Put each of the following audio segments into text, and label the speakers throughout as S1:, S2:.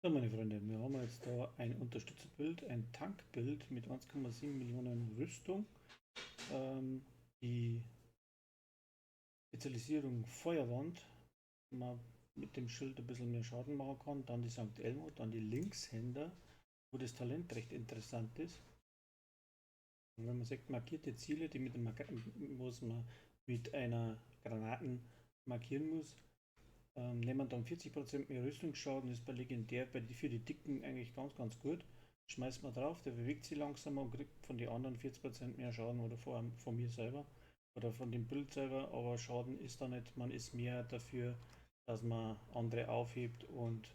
S1: So, meine Freunde, wir haben jetzt da ein Unterstützerbild, ein Tankbild mit 1,7 Millionen Rüstung. Die Spezialisierung Feuerwand, man mit dem Schild ein bisschen mehr Schaden machen kann. Dann die Sankt Elmo, dann die Linkshänder, wo das Talent recht interessant ist. Und wenn man sagt, markierte Ziele, die mit dem Mark-, was man mit einer Granaten markieren muss, nehmen dann 40% mehr Rüstungsschaden, ist bei Legendär für die Dicken eigentlich ganz, ganz gut. Schmeißt man drauf, der bewegt sich langsamer und kriegt von den anderen 40% mehr Schaden oder vor allem von mir selber oder von dem Bild selber, aber Schaden ist da nicht, man ist mehr dafür, dass man andere aufhebt und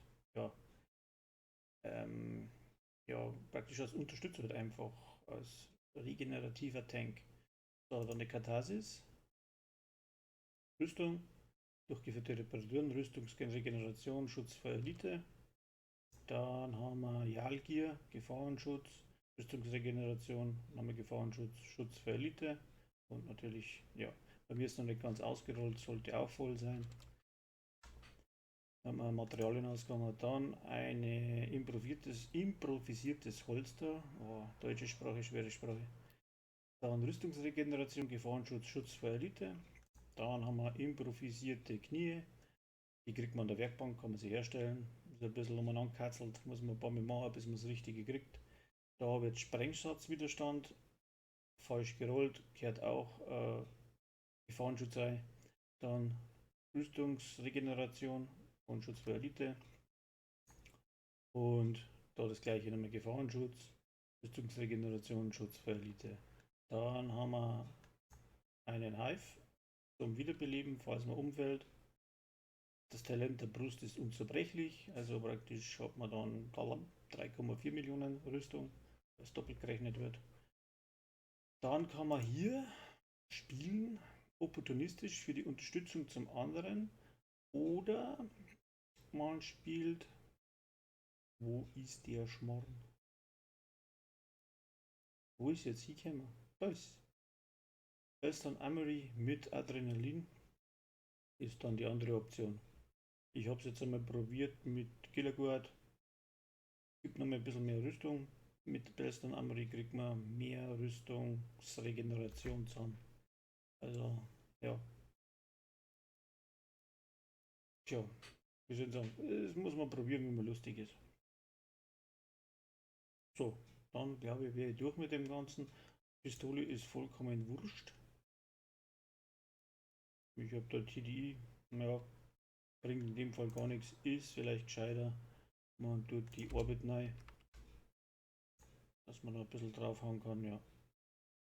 S1: praktisch als Unterstützer wird einfach, als regenerativer Tank. So, dann die Katharsis, Rüstung, durchgeführte Reparaturen, Rüstungsregeneration, Schutz vor Elite. Dann haben wir Jalgier, Gefahrenschutz, Rüstungsregeneration, nochmal Gefahrenschutz, Schutz vor Elite. Und natürlich, ja, bei mir ist noch nicht ganz ausgerollt, sollte auch voll sein. Dann haben wir Materialien ausgegangen. Dann ein improvisiertes Holster. Oh, deutsche Sprache, schwere Sprache. Dann Rüstungsregeneration, Gefahrenschutz, Schutz vor Elite. Dann haben wir improvisierte Knie. Die kriegt man an der Werkbank, kann man sie herstellen. Ist ein bisschen umeinander gekatzelt, muss man ein paar Mal machen, bis man das Richtige kriegt. Da habe ich jetzt Sprengsatzwiderstand. Falsch gerollt, gehört auch Gefahrenschutz rein. Dann Rüstungsregeneration und Schutz vor Elite. Und da das gleiche nochmal Gefahrenschutz, Rüstungsregeneration, Schutz vor Elite. Dann haben wir einen Hive zum Wiederbeleben, falls man umfällt. Das Talent der Brust ist unzerbrechlich, also praktisch hat man dann 3,4 Millionen Rüstung, was doppelt gerechnet wird. Dann kann man hier spielen, opportunistisch für die Unterstützung zum anderen, oder man spielt, wo ist der Schmarrn? Wo ist jetzt hingekommen? Da ist. Da ist dann Armory mit Adrenalin, ist dann die andere Option. Ich hab's jetzt einmal probiert mit Killerguard. Gibt noch mal ein bisschen mehr Rüstung. Mit Bellstone Armory kriegt man mehr Rüstungsregeneration zusammen. Also, ja. Tja, wie soll ich sagen, das muss man probieren, wie man lustig ist. So, dann glaube ich, wäre ich durch mit dem Ganzen. Pistole ist vollkommen wurscht. Ich hab da TDI, ja, bringt in dem Fall gar nichts, ist vielleicht gescheiter. Man tut die Orbit rein, dass man da ein bisschen draufhauen kann, ja,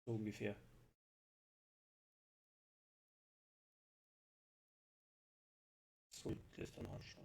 S1: so ungefähr. So, das dann auch schon.